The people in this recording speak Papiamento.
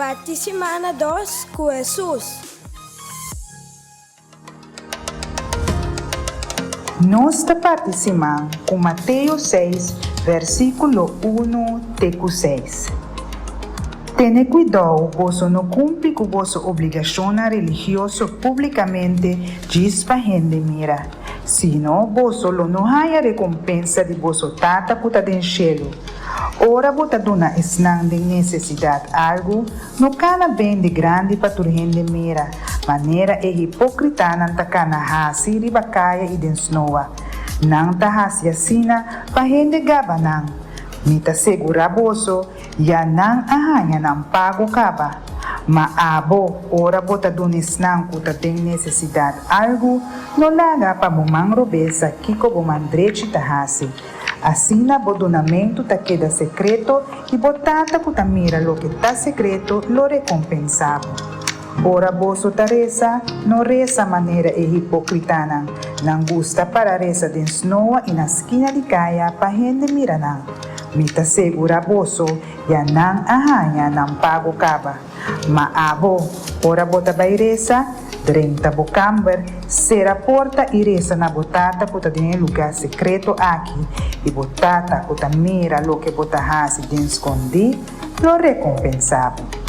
Parti simana dos ku Hesus. Nos ta parti siman ku Mateo seis, versíkulo unu te ku seis. Tene kuidou boso no kumpli ku boso obligashonnan religioso públikamente djis pa hende mira, sino boso lo no haña rekompensa di boso Tata ku ta den shelu. Ora bo ta duna esnan den nesesidat algu, no kana bende grandi pa tur hende mira, manera e hipókritanan ta kana hasi riba kaya i den snoa. Nan ta hasi asina pa hende gaba nan. Mi ta segurá boso, ya nan a haña nan pago kaba. Ma abo, ora bo ta duna esnan ku ta den nesesidat algu, no laga pa bo man robes sa kiko bo man drechi ta hasi. Asina bo dunamentu ta keda sekreto i bo Tata ku ta mira loke ta sekreto lo rekompensá bo. Ora boso ta resa, no resa manera e hipókritanan. Nan gusta para resa den snoa i na skina di kaya pa hende mira nan. Mi ta segurá boso, ya nan a haña nan pago kaba. Ma abo, ora bo ta bai resa, drenta bo kamber, sera porta i resa na bo Tata ku ta den e lugá sekreto aki, i bo Tata ku ta mira loke bo ta hasi den skondí, lo rekompensá bo.